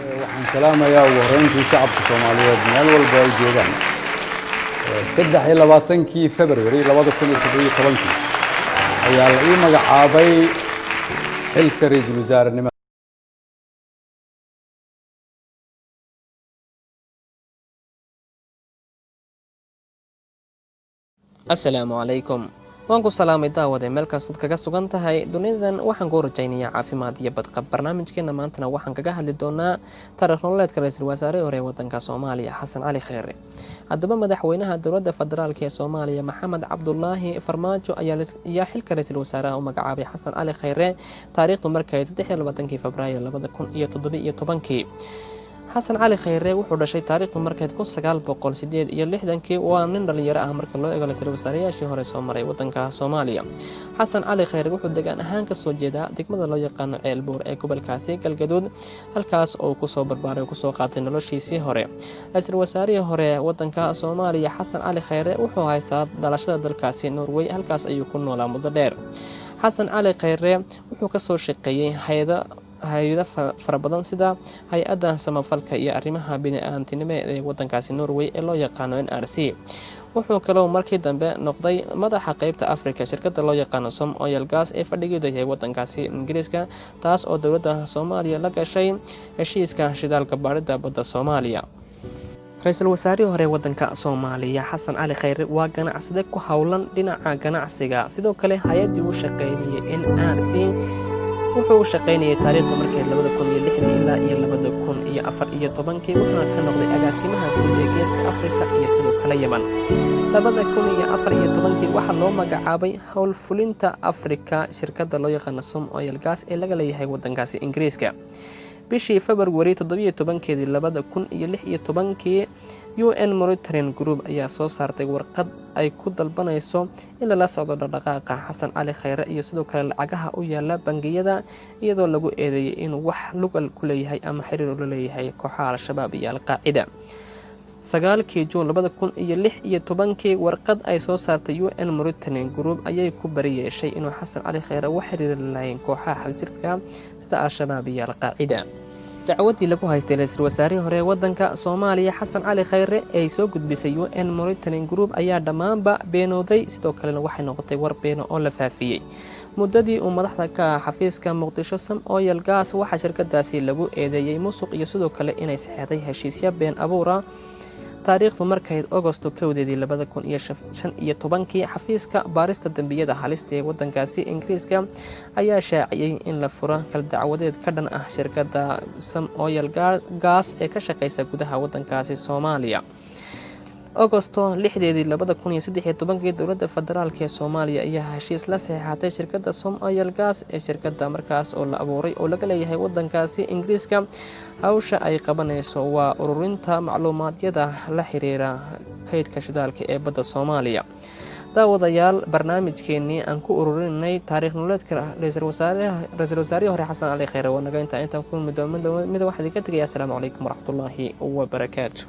Waxaan salaamayaa ugu horreyntii shacabka Soomaaliyeed meel walba ay joogaan. 23-kii February 2017-kii ayaa la ii magacaabay xilka ra-iisul wasaarenimada. Asalaamu calaykum. Waan ku salaamay, daawade, meel kastood kaga sugan tahay dunidadan. Waxaan kuu rajaynayaa caafimaad iyo badqab. Barnaamijkeena maantana waxaan kaga hadli doonaa taariikh nololeedka ra-iisul wasaare hore ee wadanka Soomaaliya, Xasan Cali Kheyre. Haddaba, madaxweynaha dowladda federaalk ee Soomaaliya, Maxamed Cabdulaahi Farmaajo, ayaa xilka ra-iisul wasaaraha u magacaabay Xasan Cali Kheyre taariikhdu markayd 23-kii Febraayo 2017-kii. Xasan Cali Kheyre wuxuu dhashay taariikhdu markeyd 1968-kii. Waa nin dhalinyaro ah marka loo eego ra-iisul wasaareyaashii hore soo maray wadanka Soomaaliya. Xasan Cali Kheyre wuxuu degaan ahaan kasoo jeedaa degmada loo yaqaano Ceelbuur ee gobolkaasi Galgaduud, halkaas oo kusoo barbaaray oo kusoo qaatay noloshiisii hore. Ra-iisul wasaarihii hore wadanka Soomaaliya, Xasan Cali Kheyre, wuxuu haystaa dhalashada dalkaasi Norway. Halkaas ayuu ku noolaa muddo dheer. Xasan Cali Kheyre wuxuu kasoo shaqeeyey hay-ado fara badan, sida hay-adda samafalka iyo arrimaha bini-aadamtinimo ee wadankaasi Norway ee loo yaqaano NRC. Wuxuu kaloo markii dambe noqday madaxa qeybta Africa shirkada loo yaqaano Som Oil Gas ee fadhigeedu yahay wadankaasi Ingiriiska, taas oo dowladda Soomaaliya la gashay heshiiska shidaalka baadhida badda Soomaaliya. Ra-iisul wasaarihii hore wadanka Soomaaliya, Xasan Cali Kheyre, waa ganacsade ku howlan dhinaca ganacsiga. Sidoo kale hay-addii uu shaqeynayay, NRC, wuxuu u shaqeynayay taariikhda markeed 2006-dii ilaa iyo 2014-kii, wuxuuna ka noqday agaasimaha guud ee Geeska Afrika iyo sidoo kale Yeman. 2014-kii waxaa loo magacaabay howlfulinta Afrika shirkadda loo yaqaano Som Oil Gas ee laga leeyahay wadankaasi Ingiriiska. Bishii Februari 17-keedii 2016-kii, UN Monitoring Group ayaa soo saartay warqad ay ku dalbanayso in lala socdo dhaqdhaqaaqa Xasan Cali Kheyre iyo sidoo kale lacagaha u yaala bangiyada, iyadoo lagu eedeeyay inuu wax lugal ku leeyahay ama xiriir ula leeyahay kooxaha Al-Shabaab iyo Al-Qaacida. 9-kii Juun 2016-kii, warqad ay soo saartay UN Monitoring Group ayay ku bari yeeshay inuu Xasan Cali Kheyre wax xiriir lahayn kooxaha xagjirka sida Al-Shabaab iyo Al-Qaacida. Dacwadii lagu haystay ra-iisul wasaarihii hore ee wadanka Soomaaliya, Xasan Cali Kheyre, ee soo gudbisay UN Monitoring Group ayaa dhammaanba beenooday. Sidoo kalena waxay noqotay war beeno oo la faafiyey. Muddadii uu madaxda ka ah xafiiska Muqdisho Som Oil Gas, waxaa shirkadaasi lagu eedeeyey musuq iyo sidoo kale inay saxeexday heshiisya been abuura. Taariikhdu markayd Agosto 1-deedii 2015-kii, xafiiska baarista dembiyada halista ee wadankaasi Ingiriiska ayaa shaaciyey in la furo kal dacwadeed ka dhan ah shirkadda Som Oil Gas ee ka shaqeysa gudaha wadankaasi Soomaaliya. Agosto 6-deedii 2013-kii, dowladda federaalk ee Soomaaliya ayaa heshiis la saxeexatay shirkadda Som Oil Gas ee shirkadda markaas oo la abuuray oo laga leeyahay wadankaasi Ingiriiska. Hawsha ay qabanayso waa ururinta macluumaadyada la xiriira kaydka shidaalka ee badda Soomaaliya. Daawadayaal, barnaamijkeenii aan ku ururinay taariikh nololeedka ra-iisul wasaarihii hore, Xasan Cali Kheyre, waa naga intaa. Intaan ku mid waxaa idinka tegaya asalaamu calaykum waraxmatullaahi wabarakaatu.